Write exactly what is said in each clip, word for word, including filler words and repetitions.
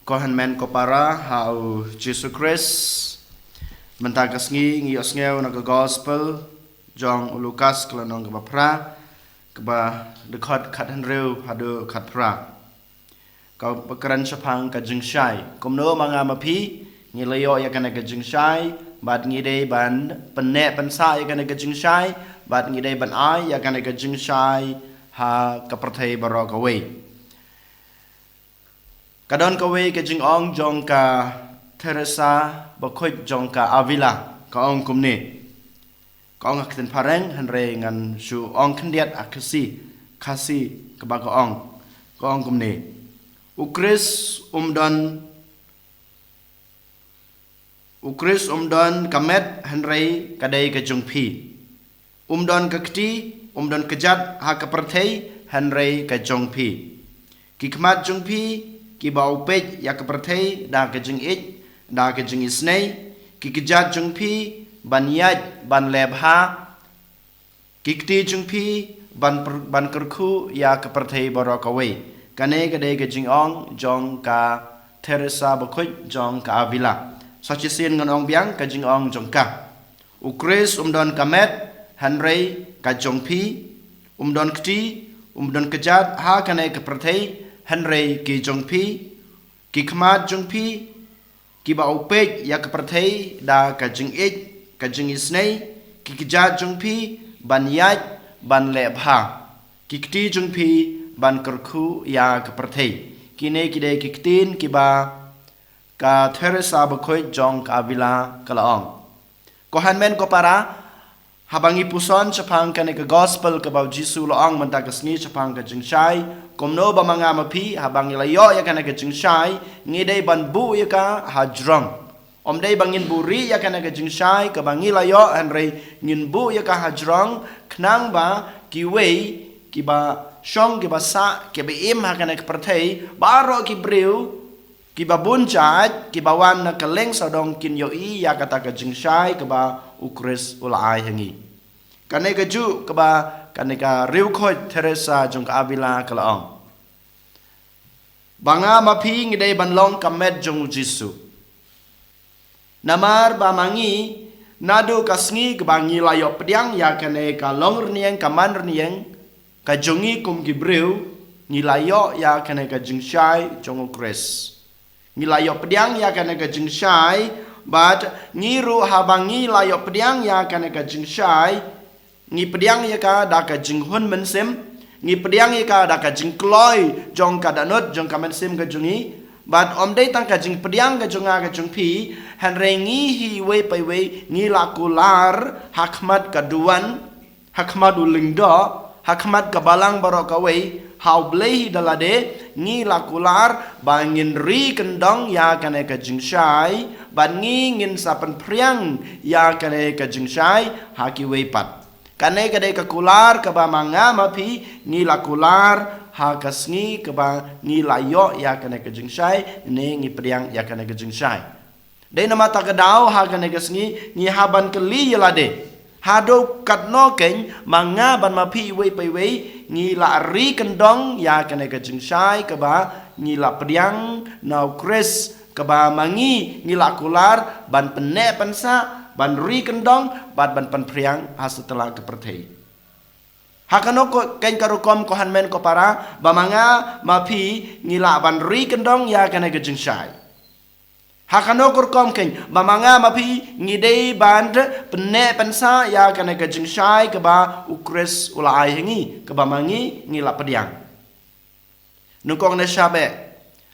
Ko hynmen ko para ha u Jisu Khrist. Mynta ka sngi ngi ïohsngew na ka gospel jong u Lukas ka lynnong kaba phra, kaba dkhot khathynriew haduh khatphra. Kaba kren shaphang ka jingshai. Kumno ma nga ma phi ngi la ïoh ïa kane ka jingshai, bad ngi dei ban pynneh pynsah ïa kane ka jingshai, bad ngi dei ban ai ïa kane ka jingshai ha ka pyrthei baroh kawei. Ka don kawei ka jingong jong ka Teresa bakhuid jong ka Avila, ka ong kumne. Ka ong ha ka ktien phareng, hynrei ngan shu ong khyndiat ha Khasi, Khasi kaba ka ong. Ka ong kumne. U Khrist um don U Khrist um don ka met, hynrei ka dei ka jong phi. Um don ka kti, um don kjat ha ka pyrthei, hynrei ka jong phi. Ki khmat jong phi kiba u peit ïa ka pyrthei da ka jingïeit, da ka jingisnei. Ki kjat jong phi ban ïaid, ban leh bha. Ki kti jong phi ban pr-, ban kyrkhu ïa ka pyrthei baroh kawei. Kane ka dei ka jingong jong ka Teresa bakhuid jong ka Avila. Sa shisien ngan ong biang ka jingong jong ka. U Khrist um don ka met, hynrei ka jong phi. Um don kti, um don kjat ha kane ka pyrthei, hynrei ki jong phi. Ki khmat jong phi kiba u peit ïa ka pyrthei da ka jingïeit, ka jingisnei. Ki kjat jong phi ban ïaid, ban leh bha. Ki kti jong phi ban kyrkhu ïa ka pyrthei. Kine ki dei ki ktien kiba ka Teresa bakhuid jong ka Avila ka la ong. Ko hynmen ko para, haba ngi puson shaphang kane ka gospel kaba u Jisu u la ong mynta ka sngi shaphang ka jingshai, kumno ba ma nga ma phi, haba ngi la ïoh ïa kane ka jingshai, ngi dei ban buh ïa ka ha jrong. Ym dei ba ngin buhrieh ïa kane ka jingshai kaba ngi la ïoh, hynrei ngin buh ïa ka ha jrong, khnang ba kiwei kiba shong, kiba sah, kiba im ha kane ka pyrthei, baroh ki briew kiba bun jait, kiba wan na kylleng sawdong kin ïohi ïa kata ka jingshai kaba u Khrist u la ai ha ngi. Kane kajuh kaba kane ka riewkhuid Teresa jong ka Avila ka la ong. Ba nga ma phi ngi dei ban long ka met jong u Jisu. Namar ba ma ngi, naduh ka sngi kaba ngi la ïoh pdiang ïa kane ka long rynïeng, ka man rynïeng, ka jong ngi kum ki briew, ngi la ïoh ïa kane ka jingshai jong u Khrist. Ngi la ïoh pdiang ïa kane ka jingshai, bad ngi ruh haba ngi la ïoh pdiang ïa kane ka jingshai, ngi pdiang ïa ka da ka jinghun mynsiem, ngi pdiang ïa ka da ka jingkloi jong ka dohnud jong ka mynsiem ka jong ngi, bad ym dei tang ka jingpdiang ka jong nga ka jong phi, hynrei ngi hi iwei pa iwei ngi la kular ha khmat ka duwan, ha khmat u lyngdoh, ha khmat ka balang baroh kawei, ha u Blei hi da lade, ngi la kular ba ngin ri kyndong ïa kane ka jingshai, bad ngi ngin sa pynphriang ïa kane ka jingshai ha kiwei pat. Kane ka dei ka kular kaba ma nga ma phi ngi la kular ha ka sngi kaba ngi la ïoh ïa kane ka jingshai, ne ngi pdiang ïa kane ka jingshai. Dei namar kata ka daw ha kane ka sngi ngi hap ban kylli ïa lade. Haduh katno kein ma nga bad ma phi iwei pa iwei ngi la ri kyndong ïa kane ka jingshai kaba ngi la pdiang na u Khrist, kaba ma ngi ngi la kular ban pynneh pynsah, ban ri kyndong, bad ban pynphriang ha satlak ka pyrthei. Ha kano ko, kein ka rukom ko hynmen ko para, ba ma nga ma phi ngi la ban ri kyndong ïa kane ka jingshai. Ha kano ka rukom kein, ba ma nga ma phi ngi dei ban pynneh pynsah ïa kane ka jingshai kaba u Khrist u la ai ha ngi, kaba ma ngi ngi la pdiang. Nyngkong ne sha beh,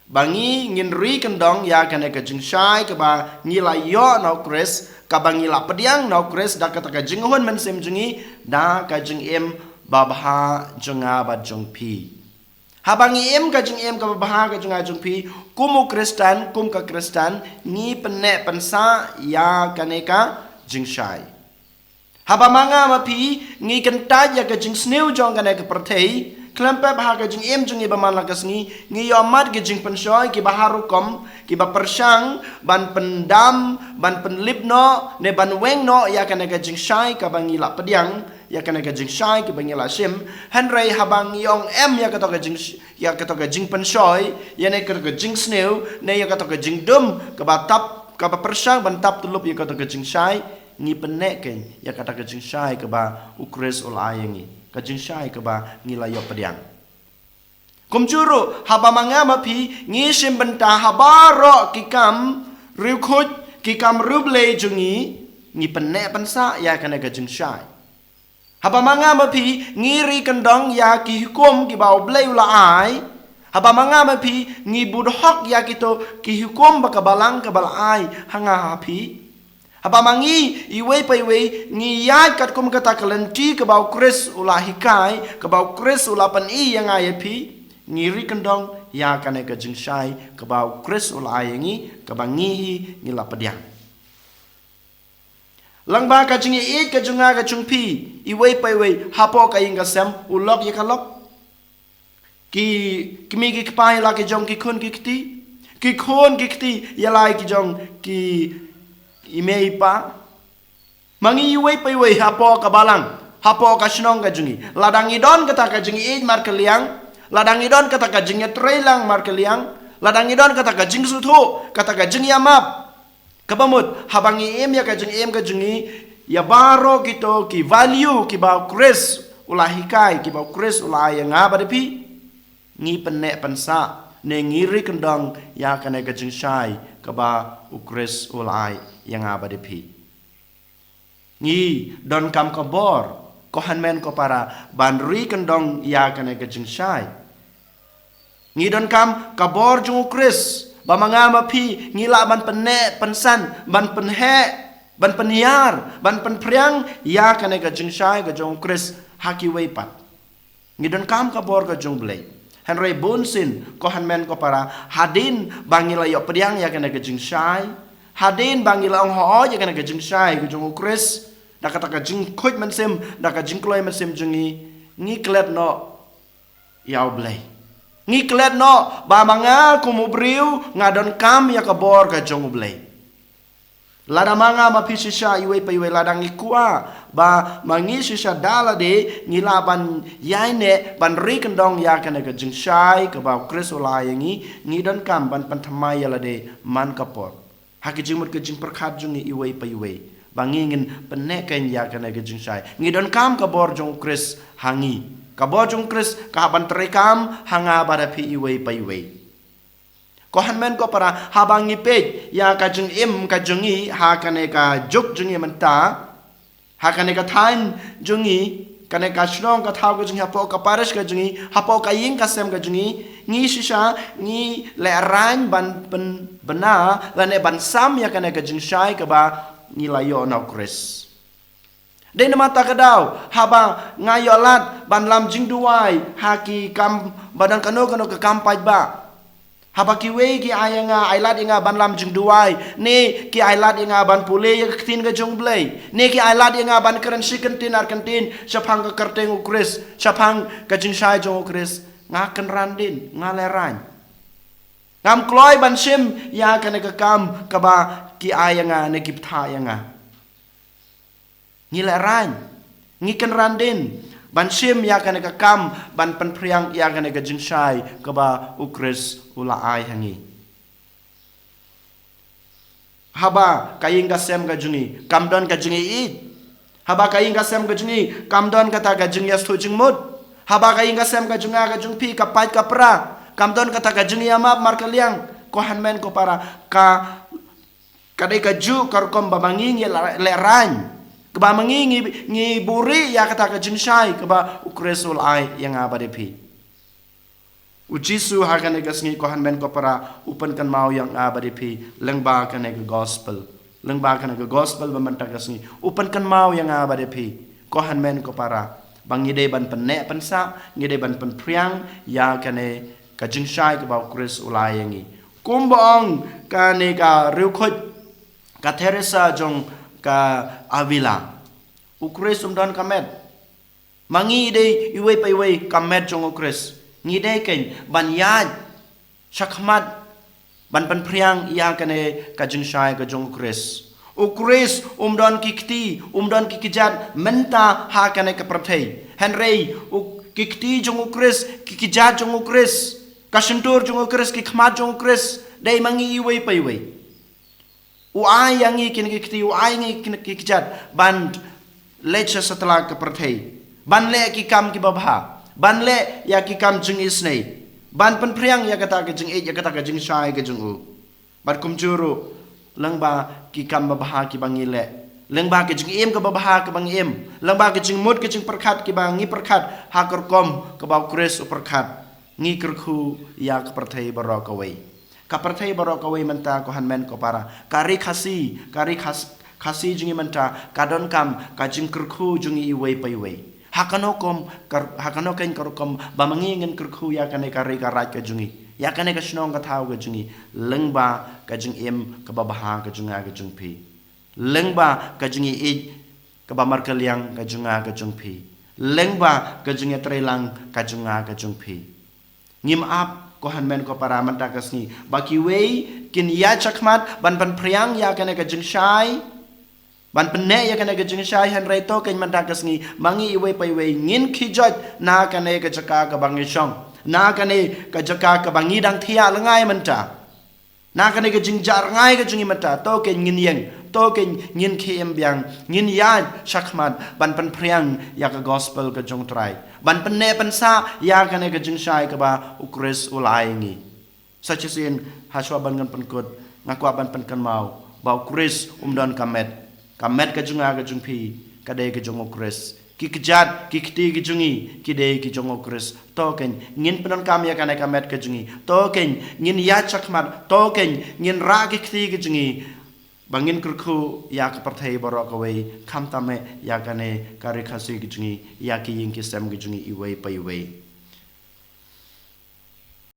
ba ngi ngin ri kyndong ïa kane ka jingshai kaba ngi la ïoh na u Khrist, kaba ngi la pdiang na u Khrist da kata ka jinghun mynsiem jong ngi, da ka jingim babha jong nga bad jong phi. Haba ngi im ka jingim kaba bha ka jong nga jong phi, kum u Khristan, kum ka Khristan, ngi pynneh pynsah ïa kane ka jingshai. Haba ma nga ma phi ngi kyntait ïa ka jingsniew jong kane ka pyrthei, khlem pep ha ka jingim jong ngi ba man la ka sngi, ngi ïoh mad ki jingpynshoi kiba har rukom, kiba pyrshang ban pyndam, ban pynlip noh, ne ban weng noh ïa kane ka jingshai kaba ngi la pdiang, ïa kane ka jingshai kaba ngi la shim. Hynrei haba ngi ong em ïa kato ka jing, ïa kato ka jingpynshoi, ïa ne kato ka jingsniew, ne ïa kato ka jingdum kaba tap, kaba pyrshang ban tap tyllup ïa kato ka jingshai, ngi pynneh kein ïa kata ka jingshai kaba U Khrist u la ai ïa ngi, ka jingshai kaba ngi la ïoh pdiang. Kumjuh ruh, haba ma nga ma phi ngi shim bynta ha baroh ki kam riewkhuid, ki kam riewblei jong ngi, ngi pynneh pynsah ïa kane ka jingshai. Haba ma nga ma phi ngi ri kyndong ïa ki hukum kiba U Blei u la ai, haba ma nga ma phi ngi bud hok ïa kito ki hukum ba ka Balang kaba la ai ha nga ha phi, haba ma ngi iwei pa iwei ngi ïaid katkum kata ka lynti kaba U Khrist u la hikai, kaba U Khrist u la pyni ïa nga ïa phi, ngi ri kyndong ïa kane ka jingshai kaba U Khrist u la ai ïa ngi, kaba ngi hi ngi la pdiang. Lyngba ka jingïeit ka jong nga ka jong phi, iwei pa iwei hapoh ka ïing ka sem, u lok ïa ka lok. Ki kmie ki kpa ïa la ki jong ki khun ki kti, ki khun ki kti ïa la ki jong ki i mei i pa. Ma ngi iwei pa iwei hapoh ka Balang, hapoh ka shnong ka jong ngi, lada ngi don kata ka jingïeit markylliang, lada ngi don kata ka jingïatreilang markylliang, lada ngi don kata ka jingsngewthuh, kata ka jingïamap, kaba mut haba ngi im ïa ka jingim ka jong ngi ïa baroh kito ki value kiba U Khrist u la hikai, kiba U Khrist u la ai ïa nga bad ïa phi, ngi pynneh pynsah ne ngi ri kyndong ïa kane ka jingshai kaba U Khrist u la ai ïa nga bad ïa phi. Ngi donkam ka bor, ko hynmen ko para, ban ri kyndong ïa kane ka jingshai. Ngi donkam ka bor jong U Khrist ba ma nga ma phi ngi lah ban pynneh pynsan, ban pynheh, ban pynïar, ban pynphriang ïa kane ka jingshai ka jong U Khrist ha kiwei pat. Ngi donkam ka bor ka jong U Blei. Hynrei bunsien, ko hynmen ko para, hadien ba ngi la ïoh pdiang ïa kane ka jingshai, hadien ba ngi la ong hooid ïa kane ka jingshai ka jong U Khrist, da kata ka jingkhuid mynsiem, da ka jingkloi mynsiem jong ngi, ngi klet noh ïa U Blei. Ngi klet noh ba ma nga kum u briew nga donkam ïa ka bor ka jong U Blei. Lada ma nga ma phi shisha iwei pa iwei, lada ngi kwah ba ma ngi shisha da lade ngi lah ban ïaineh ban ri kyndong ïa kane ka jingshai kaba U Khrist u la ai ïa ngi, ngi donkam ban pynthymmai ïa lade man ka por, ha ki jingmut ki jingpyrkhat jong ngi iwei pa iwei, ba ngi ngin pynneh kein ïa kane ka jingshai. Ngi donkam ka bor jong U Khrist ha ngi. Ka bor jong U Khrist ka hap ban treikam ha nga bad ha phi iwei pa iwei. Ko hynmen ko para, haba ngi peit ïa ka jingim ka jong ngi ha kane ka juk jong ngi mynta, ha kane ka thaiñ jong ngi, kane ka shnong ka thaw ka jong ngi, hapoh ka parish ka jong ngi, hapoh ka ïing ka sem ka jong ngi, ngi shisha ngi lehraiñ ban pynbna lane ban sam ïa kane ka jingshai kaba ngi la ïoh na U Khrist. Dei namar kata ka daw haba nga ïoh lad ban lam jingduwai ha ki kam ba don kano kano ka kam paidbah, haba kiwei ki ai ïa nga, ai lad ïa nga ban lam jingduwai, ne ki ai lad ïa nga ban pule ïa ka ktien ka jong U Blei, ne ki ai lad ïa nga ban kren shi kyntien ar kyntien shaphang ka kyrteng U Khrist, shaphang ka jingshai jong U Khrist, nga kynran dien, nga lehraiñ. Ngam kloi ban shim ïa kane ka kam kaba ki ai ïa nga ne ki bthah ïa nga. Ngi lehraiñ, ngi kynran dien ban shim ïa kane ka kam ban pynphriang ïa kane ka jingshai kaba U Khrist u la ai ha ngi. Haba ka ïing ka sem ka jong ngi kam don ka jingïeit, haba ka ïing ka sem ka jong ngi kam don kata ka jingïasngewthuh jingmut, haba ka ïing ka sem ka jong nga ka jong phi, ka pait ka pra, kam don kata ka jingïamap markylliang, ko hynmen ko para, ka ka dei ka juh ka rukom ba ma ngi ngi la, lehraiñ, kaba ma ngi ngi, ngi buhrieh ïa kata ka jingshai kaba U Khrist u la ai ïa nga bad ïa phi. U Jisu ha kane ka sngi, ko hynmen ko para, u pynkynmaw ïa nga bad ïa phi lyngba kane ka gospel, lyngba kane ka gospel ba mynta ka sngi, u pynkynmaw ïa nga bad ïa phi, ko hynmen ko para, ba ngi dei ban pynneh pynsah, ngi dei ban pynphriang ïa kane ka jingshai kaba U Khrist u la ai ïa ngi. Kumba ong kane ka riewkhuid, ka Teresa jong ka Avila, U Khrist um don ka met. Ma ngi dei iwei pa iwei ka met jong U Khrist. Ngi dei kein ban ïaid shakhmat ban pynphriang ïa kane ka jingshai ka jong U Khrist. U Khrist um don ki kti, um don ki kjat mynta ha kane ka pyrthei. Hynrei u ki kti jong u Khrist, ki kjat jong u Khrist, ka shyntur jong u Khrist, ki khmat jong u Khrist, dei ma ngi iwei pa iwei. U ai ïa ngi kine ki kti, u ai ngi kine ki kjat ban leit sha satlak ka pyrthei, ban leh ki kam kiba bha, ban leh ïa ki kam jingisynei, ban pynphriang ïa kata ka jingïeit, ïa kata ka jingshai ka jong u. Bad kumjuh ruh, lyngba ki kam babha kiba ngi leh, lyngba ka jingim kaba bha kaba ngi im, lyngba ka jingmut ka jingpyrkhat kiba ngi pyrkhat ha ka rukom kaba u Khrist u pyrkhat, ngi kyrkhu ïa ka pyrthei baroh kawei. Ka pyrthei baroh kawei mynta, ko hynmen ko para, ka ri Khasi, ka ri Khas-, Khasi jong ngi mynta ka donkam ka jingkyrkhu jong ngi iwei pa iwei. Ha kano kum, ka, ha kano kane ka rukom ba ma ngi ngin kyrkhu ïa kane ka ri ka raij ka jong ngi, ïa kane ka shnong ka thaw ka jong ngi, lyngba ka jingim kaba bha ka jong nga ka jong phi, lyngba ka jingïeit kaba markylliang ka jong nga ka jong phi, lyngba ka jingïatreilang ka jong nga ka jong phi. Ngim ap, ko hynmen ko para, mynta ka sngi ba kiwei kin ïaid shakhmat ban pynphriang ïa kane ka jingshai, ban pynneh ïa kane ka jingshai, hynrei to kein mynta ka sngi ma ngi iwei pa iwei ngin khie joit na kane ka jaka kaba ngi shong, na kane ka jaka kaba ngi dang thiah lyngngai mynta, na kane ka jingjah rngai ka jong ngi mynta, to kein ngin ïeng, to kein ngin khie im biang, ngin ïaid shakhmat ban pynphriang ïa ka gospel ka jong u Trai, ban pynneh pynsah ïa kane ka jingshai kaba u Khrist u la ai ngi. Sa shisien, hashwa ban ngan pynkut, nga kwah ban pynkynmaw ba u Khrist um don ka met. Ka met ka jong nga ka jong phi ka dei ka jong u Khrist. Ki kjat, ki kti ki jong ngi ki dei ki jong u Khrist. To kein ngin pyndonkam ïa kane ka met ka jong ngi, to kein ngin ïaid shakhmat, to kein ngin rah ki kti ki jong ngi, ba ngin kyrkhu ïa ka pyrthei baroh kawei, khamtam eh ïa kane ka ri Khasi ka jong ngi, ïa ki ïing ki sem ka jong ngi iwei pa iwei.